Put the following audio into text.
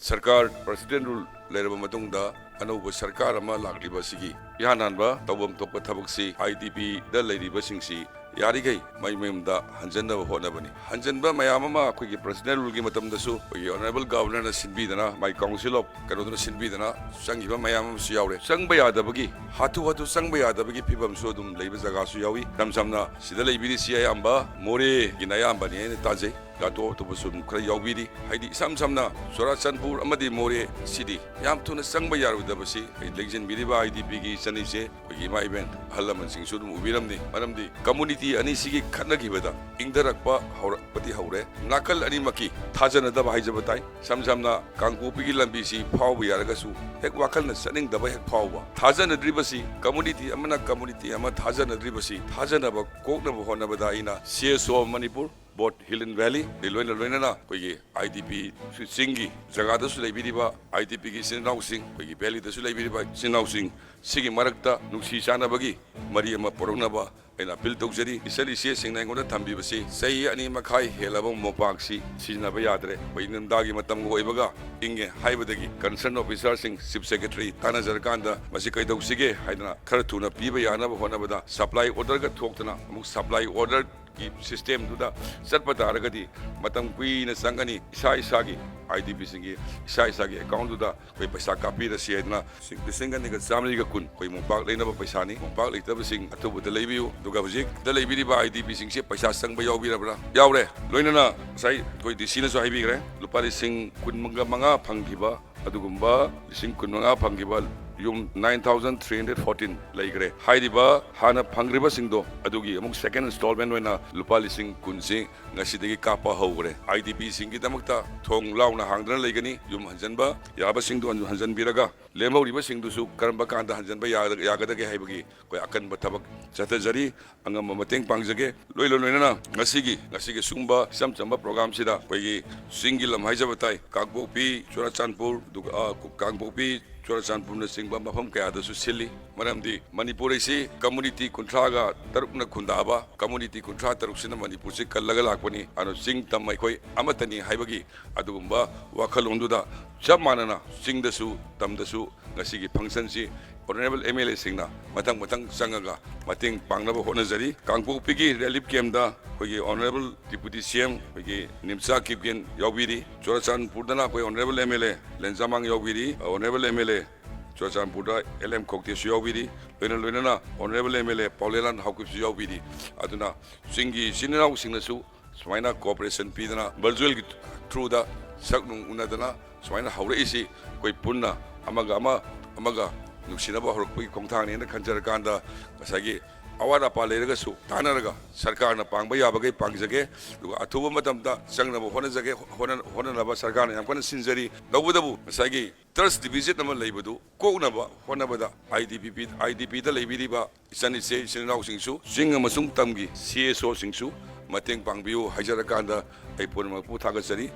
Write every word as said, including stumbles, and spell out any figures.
ꯁꯔꯀꯥꯔ president rule ꯂꯩꯔꯕ ꯃꯇꯨꯡꯗ ꯑꯅꯧꯕ ꯁꯔꯀꯥꯔ ꯑꯃ ꯂꯥꯛꯂꯤꯕ ꯑꯁꯤꯒꯤ ꯏꯍꯥꯟ ꯍꯥꯟꯕ ꯇꯧꯐꯝ ꯊꯣꯛꯄ ꯊꯕꯛꯁꯤ ꯑꯥꯏ ꯗꯤ ꯄꯤꯗ ꯂꯩꯔꯤꯕꯁꯤꯡꯁꯤ ꯌꯥꯔꯤꯈꯩ ꯃꯌꯨꯝ ꯃꯌꯨꯝꯗ ꯍꯟꯖꯟꯅꯕ ꯍꯣꯠꯅꯕꯅꯤ꯫ ꯍꯟꯖꯟꯕ ꯃꯌꯥꯝ ꯑꯃ ꯑꯩꯈꯣꯏꯒꯤ ꯄ꯭ꯔꯁꯤꯗꯦꯟ ꯔꯨꯜꯒꯤ ꯃꯇꯝꯗꯁꯨ ꯑꯩꯈꯣꯏꯒꯤ ꯑꯣꯅꯔꯦꯕꯜ ꯒꯚꯔꯅꯔꯅ ꯁꯤꯟꯕꯤꯗꯅ, ꯃꯥꯏ ꯀꯥꯎꯟꯁꯤꯜ ꯑꯣꯐ ꯀꯩꯅꯣꯗꯨꯅ ꯁꯤꯟꯕꯤꯗꯅ ꯆꯪꯈꯤꯕ ꯃꯌꯥꯝ ꯑꯃꯁꯨ ꯌꯥꯎꯔꯦ꯫ ꯆꯪꯕ ꯌꯥꯗꯕꯒꯤ, ꯍꯥꯊꯨ ꯍꯥꯊꯨ ꯆꯪꯕ ꯌꯥꯗꯕꯒꯤ ꯐꯤꯕꯝꯁꯨ ꯑꯗꯨꯝ ꯂꯩꯕ ꯖꯒꯥꯁꯨ ꯌꯥꯎꯏ꯫ ꯏꯁꯝ ꯁꯝꯅ ꯁꯤꯗ ꯂꯩꯕꯤꯔꯤꯁꯤ ꯑꯌꯥꯝꯕ ꯃꯣꯔꯦꯒꯤꯅ ꯑꯌꯥꯝꯕꯅꯤ ꯍꯥꯏꯅ ꯇꯥꯖꯩ꯫ ꯑꯇꯣꯞ ꯑꯇꯣꯞꯄꯁꯨ ꯑꯗꯨꯝ ꯈꯔ ꯌꯥꯎꯕꯤꯔꯤ꯫ ꯍꯥꯏꯗꯤ ꯏꯁꯝ ꯁꯝꯅ ꯆꯨꯔꯥꯆꯥꯟꯄꯨꯔ ꯑꯃꯗꯤ ꯃꯣꯔꯦ ꯁꯤꯗꯤ ꯌꯥꯝ ꯊꯨꯅ ꯆꯪꯕ ꯌꯥꯔꯣꯏꯗꯕꯁꯤ ꯑꯩꯈꯣꯏ ꯂꯦꯡꯁꯤꯟꯕꯤꯔꯤꯕ ꯑꯥꯏ ꯗꯤ ꯄꯤꯒꯤ ꯏꯆꯟ ꯏꯆꯦ, ꯑꯩꯈꯣꯏꯒꯤ ꯏꯃꯥ ꯏꯕꯦꯟ, ꯑꯍꯜ ꯂꯃꯟꯁꯤꯡꯁꯨ ꯑꯗꯨꯝ ꯎꯕꯤꯔꯝꯅꯤ꯫ ꯃꯔꯝꯗꯤ ꯀꯝꯃꯨꯅꯤꯇꯤ ꯑꯅꯤꯁꯤꯒꯤ ꯈꯠꯅꯈꯤꯕꯗ ꯏꯪꯊꯔꯛꯄ ꯍꯧꯔꯛꯄꯗꯤ ꯍꯧꯔꯦ꯫ ꯅꯥꯀꯜ ꯑꯅꯤꯃꯛꯀꯤ ꯊꯥꯖꯅꯗꯕ ꯍꯥꯏꯖꯕ ꯇꯥꯏ꯫ ꯏꯁꯝ ꯁꯝꯅ ꯀꯥꯡꯄꯣꯛꯄꯤꯒꯤ ꯂꯝꯕꯤꯁꯤ ꯐꯥꯎꯕ ꯌꯥꯔꯒꯁꯨ ꯍꯦꯛ ꯋꯥꯈꯜꯅ ꯆꯠꯅꯤꯡꯗꯕ ꯍꯦꯛ ꯐꯥꯎꯕ꯫ ꯊꯥꯖꯅꯗ꯭ꯔꯤꯕꯁꯤ, ꯀꯝꯃꯨꯅꯤꯇꯤ ꯑꯃꯅ ꯀꯝꯃꯨꯅꯤꯇꯤ ꯑꯃ ꯊꯥꯖꯅꯗ꯭ꯔꯤꯕꯁꯤ ꯊꯥꯖꯅꯕ ꯀꯣꯛꯅꯕ ꯍꯣꯠꯅꯕꯗ ꯑꯩꯅ C S O of Manipur, both hill and valley, ꯑꯗꯩ ꯂꯣꯏꯅ ꯂꯣꯏꯅꯅ ꯑꯩꯈꯣꯏꯒꯤ ꯑꯥꯏ ꯗꯤ ꯄꯤ ꯆꯤꯡꯒꯤ ꯖꯒꯥꯗꯁꯨ ꯂꯩꯕꯤꯔꯤꯕ ꯑꯥꯏ ꯗꯤ ꯄꯤꯒꯤ ꯏꯆꯤꯟ ꯏꯅꯥꯎꯁꯤꯡ, ꯑꯩꯈꯣꯏꯒꯤ ꯚꯦꯂꯤꯗꯁꯨ ꯂꯩꯕꯤꯔꯤꯕ ꯏꯆꯤꯟ ꯏꯅꯥꯎꯁꯤꯡ ꯁꯤꯒꯤ ꯃꯔꯛꯇ ꯅꯨꯡꯁꯤ ꯆꯥꯟꯅꯕꯒꯤ ꯃꯔꯤ ꯑꯃ ꯄꯨꯔꯛꯅꯕ ꯑꯩꯅ ꯑꯄꯤꯜ ꯇꯧꯖꯔꯤ꯫ ꯏꯆꯟ ꯏꯆꯦꯁꯤꯡꯅ ꯑꯩꯉꯣꯟꯗ ꯊꯝꯕꯤꯕꯁꯤ ꯆꯍꯤ ꯑꯅꯤ ꯃꯈꯥꯏ ꯍꯦꯜꯂꯕ ꯃꯣꯝꯄꯥꯛꯁꯤ ꯁꯤꯖꯤꯟꯅꯕ ꯌꯥꯗ꯭ꯔꯦ꯫ ꯑꯩꯈꯣꯏ ꯏꯪꯊꯝꯊꯥꯒꯤ ꯃꯇꯝꯒ ꯑꯣꯏꯕꯒ ꯏꯪꯉꯦ ꯍꯥꯏꯕꯗꯒꯤ ꯀꯟꯁꯔꯟ ꯑꯣꯐꯤꯁꯥꯔꯁꯤꯡ, ꯆꯤꯐ ꯁꯦꯀ꯭ꯔꯦꯇꯔꯤ ꯇꯥꯟꯅꯖꯔꯀꯥꯟꯗ ꯃꯁꯤ ꯀꯩꯗꯧꯁꯤꯒꯦ ꯍꯥꯏꯗꯅ ꯈꯔ ꯊꯨꯅ ꯄꯤꯕ ꯌꯥꯅꯕ ꯍꯣꯠꯅꯕꯗ ꯁꯄ꯭ꯂꯥꯏ ꯑꯣꯔꯗꯔꯒ ꯊꯣꯛꯇꯅ ꯑꯃꯨꯛ ꯁꯄ꯭ꯂꯥꯏ ꯑꯣꯔꯗꯔ ꯒꯤ ꯁꯤꯁꯇꯦꯝꯗꯨꯗ ꯆꯠꯄ ꯇꯥꯔꯒꯗꯤ ꯃꯇꯝ ꯀꯨꯏꯅ ꯆꯪꯒꯅꯤ꯫ ꯏꯁꯥ ꯏꯁꯥꯒꯤ ꯑꯥꯏ ꯗꯤ ꯄꯤꯁꯤꯡꯒꯤ ꯏꯁꯥ ꯏꯁꯥꯒꯤ ꯑꯦꯀꯥꯎꯟꯗꯨꯗ ꯑꯩꯈꯣꯏ ꯄꯩꯁꯥ ꯀꯥꯞꯄꯤꯔꯁꯤ ꯍꯥꯏꯗꯅ ꯂꯤꯁꯤꯡ ꯑꯅꯤꯒ ꯆꯥꯃꯔꯤꯒ ꯀꯨꯟ ꯑꯩꯈꯣꯏ ꯃꯣꯝꯄꯥꯛ ꯂꯩꯅꯕ ꯄꯩꯁꯥꯅꯤ꯫ ꯃꯣꯝꯄꯥꯛ ꯂꯩꯇꯕꯁꯤꯡ ꯑꯊꯨꯕꯗ ꯂꯩꯕꯤꯌꯨ꯫ ꯑꯗꯨꯒ ꯍꯧꯖꯤꯛꯇ ꯂꯩꯕꯤꯔꯤꯕ ꯑꯥꯏ ꯗꯤ ꯄꯤꯁꯤꯡꯁꯦ ꯄꯩꯁꯥ ꯆꯪꯕ ꯌꯥꯎꯕꯤꯔꯕ꯭ꯔꯥ? ꯌꯥꯎꯔꯦ꯫ ꯂꯣꯏꯅꯅ ꯉꯁꯥꯏ ꯑꯩꯈꯣꯏ ꯗꯤ ꯁꯤꯅꯁꯨ ꯍꯥꯏꯕꯤꯈ꯭ꯔꯦ, ꯂꯨꯄꯥ ꯂꯤꯁꯤꯡ ꯀꯨꯟꯒ ꯃꯉꯥ ꯐꯪꯈꯤꯕ ꯑꯗꯨꯒꯨꯝꯕ ꯂꯤꯁꯤꯡ ꯀꯨꯟꯃꯉꯥ ꯐꯪꯈꯤꯕ ꯌꯨꯝ nine thousand three hundred fourteen ꯂꯩꯈ꯭ꯔꯦ꯫ ꯍꯥꯏꯔꯤꯕ ꯍꯥꯟꯅ ꯐꯪꯈ꯭ꯔꯤꯕꯁꯤꯡꯗꯣ ꯑꯗꯨꯒꯤ ꯑꯃꯨꯛ ꯁꯦꯀꯦꯟ ꯏꯟꯁꯇꯣꯜꯃꯦꯟ ꯑꯣꯏꯅ ꯂꯨꯄꯥ ꯂꯤꯁꯤꯡ ꯀꯨꯟꯁꯤ ꯉꯁꯤꯗꯒꯤ ꯀꯥꯞꯄ ꯍꯧꯈ꯭ꯔꯦ꯫ ꯑꯥꯏ ꯗꯤ ꯄꯤꯁꯤꯡꯒꯤꯗꯃꯛꯇ ꯊꯣꯡ ꯂꯥꯎꯅ ꯍꯥꯡꯗꯨꯅ ꯂꯩꯒꯅꯤ꯫ ꯌꯨꯝ ꯍꯟꯖꯤꯟꯕ ꯌꯥꯕꯁꯤꯡꯗꯨ ꯍꯟ-, ꯍꯟꯖꯤꯟꯕꯤꯔꯒ ꯂꯦꯝꯍꯧꯔꯤꯕꯁꯤꯡꯗꯨꯁꯨ ꯀꯔꯝꯕ ꯀꯥꯟꯗ ꯍꯟꯖꯤꯟꯕ ꯌꯥ-, ꯌꯥꯒꯗꯒꯦ ꯍꯥꯏꯕꯒꯤ ꯑꯩꯈꯣꯏ ꯑꯀꯟꯕ ꯊꯕꯛ ꯆꯠꯊꯖꯔꯤ꯫ ꯑꯉꯝꯕ ꯃꯇꯦꯡ ꯄꯥꯡꯖꯒꯦ꯫ ꯂꯣꯏꯅ ꯂꯣꯏꯅꯅ ꯉꯁꯤꯒꯤ, ꯉꯁꯤꯒꯤ ꯁꯤꯒꯨꯝꯕ ꯏꯆꯝ ꯆꯝꯕ ꯄ꯭ꯔꯣꯒ꯭ꯔꯥꯝꯁꯤꯗ ꯑꯩꯈꯣꯏꯒꯤ ꯆꯤꯡꯒꯤ ꯂꯝ ꯍꯥꯏꯖꯕ ꯇꯥꯏ, ꯀꯥꯡꯄꯣꯛꯄꯤ, ꯆꯨꯔꯥꯆꯥꯟꯄꯨꯔ, ꯑꯗꯨꯒ, ꯑ, ꯀꯥꯡꯄꯣꯛꯄꯤ, ꯆꯨꯔꯥꯆꯥꯟꯄꯨꯔꯅꯆꯤꯡꯕ ꯃꯐꯝ ꯀꯌꯥꯗꯁꯨ ꯁꯤꯜꯂꯤ꯫ ꯃꯔꯝꯗꯤ ꯃꯅꯤꯄꯨꯔ ꯑꯁꯤ ꯀꯝꯃꯨꯅꯤꯇꯤ ꯀꯨꯟꯊ꯭ꯔꯥꯒ ꯇꯔꯨꯛꯅ ꯈꯨꯟꯗꯥꯕ, ꯀꯝꯃꯨꯅꯤꯇꯤ ꯀꯨꯟꯊ꯭ꯔꯥ ꯇꯔꯨꯛꯁꯤꯅ ꯃꯅꯤꯄꯨꯔꯁꯤ ꯀꯜꯂꯒ ꯂꯥꯛꯄꯅꯤ꯫ ꯑꯗꯨꯅ ꯆꯤꯡ ꯇꯝ ꯑꯩꯈꯣꯏ ꯑꯃꯠꯇꯅꯤ ꯍꯥꯏꯕꯒꯤ ꯑꯗꯨꯒꯨꯝꯕ ꯋꯥꯈꯜꯂꯣꯟꯗꯨꯗ ꯆꯞ ꯃꯥꯟꯅꯅ ꯆꯤꯡꯗꯁꯨ ꯇꯝꯗꯁꯨ ꯉꯁꯤꯒꯤ functionꯁꯤ honourable MLAꯁꯤꯡꯅ ꯃꯊꯪ ꯃꯊꯪ ꯆꯪꯉꯒ ꯃꯇꯦꯡ ꯄꯥꯡꯅꯕ ꯍꯣꯠꯅꯖꯔꯤ꯫ ꯀꯥꯡꯄꯣꯛꯄꯤꯒꯤ relief campꯇ ꯑꯩꯈꯣꯏꯒꯤ honourable Deputy CM ꯑꯩꯈꯣꯏꯒꯤ ꯅꯤꯝꯆꯥ ꯀꯤꯞꯒꯦꯟ ꯌꯥꯎꯕꯤꯔꯤ꯫ ꯆꯨꯔꯆꯥꯟꯄꯨꯔꯗꯅ ꯑꯩꯈꯣꯏ honourable MLA ꯂꯦꯟꯖꯥꯃꯥꯡ ꯌꯥꯎꯕꯤꯔꯤ꯫ Honourable MLA ꯆꯨꯔꯆꯥꯟꯄꯨꯔꯗ LM ꯈꯣꯛꯇꯦꯁꯨ ꯌꯥꯎꯕꯤꯔꯤ꯫ ꯂꯣꯏꯅ ꯂꯣꯏꯅꯅ honourable MLA ꯄꯥꯎꯂꯦꯂꯥꯟ ꯍꯥꯎꯀꯤꯞꯁꯨ ꯌꯥꯎꯕꯤꯔꯤ꯫ ꯑꯗꯨꯅ ꯆꯤꯡꯒꯤ ꯏꯆꯤꯟ ꯏꯅꯥꯎꯁꯤꯡꯅꯁꯨ ꯁꯨꯃꯥꯏꯅ cooperation ꯄꯤꯗꯅ virtualꯒꯤ throughꯗ ꯁꯛ ꯅꯨꯡ ꯎꯅꯗꯅ ꯁꯨꯃꯥꯏꯅ ꯍꯧꯔꯛꯏꯁꯤ ꯑꯩꯈꯣꯏ ꯄꯨꯟꯅ ꯑꯃꯒ ꯑꯃ ꯑꯃꯒ ꯅꯨꯡꯁꯤꯅꯕ ꯍꯧꯔꯛꯄꯒꯤ ꯈꯣꯡꯊꯥꯡꯅꯦꯅ ꯈꯟꯖꯔꯀꯥꯟꯗ ꯉꯁꯥꯏꯒꯤ ꯑꯋꯥꯠ ꯑꯄꯥ ꯂꯩꯔꯒꯁꯨ ꯇꯥꯟꯅꯔꯒ ꯁꯔꯀꯥꯔꯅ ꯄꯥꯡꯕ ꯌꯥꯕꯈꯩ ꯄꯥꯡꯖꯒꯦ, ꯑꯗꯨꯒ ꯑꯊꯨꯕ ꯃꯇꯝꯗ ꯆꯪꯅꯕ ꯍꯣꯠꯅꯖꯒꯦ, ꯍꯣꯠꯅ-, ꯍꯣꯠꯅꯅꯕ ꯁꯔꯀꯥꯔꯅ ꯌꯥꯝ ꯀꯟꯅ ꯁꯤꯟꯖꯔꯤ꯫ ꯇꯧꯕꯇꯕꯨ ꯉꯁꯥꯏꯒꯤ trust deficit ꯑꯃ ꯂꯩꯕꯗꯨ ꯀꯣꯛꯅꯕ ꯍꯣꯠꯅꯕꯗ IDPP, IDPꯗ ꯂꯩꯕꯤꯔꯤꯕ ꯏꯆꯟ ꯏꯆꯦ ꯏꯆꯤꯟ ꯏꯅꯥꯎꯁꯤꯡꯁꯨ, ꯆꯤꯡ ꯑꯃꯁꯨꯡ ꯇꯝꯒꯤ CSOꯁꯤꯡꯁꯨ ꯃꯇꯦꯡ ꯄꯥꯡꯕꯤꯌꯨ ꯍꯥꯏꯖꯔꯀꯥꯟꯗ ꯑꯩ ꯄꯨꯝꯅꯃꯛꯄꯨ ꯊꯥꯒꯠꯆꯔꯤ꯫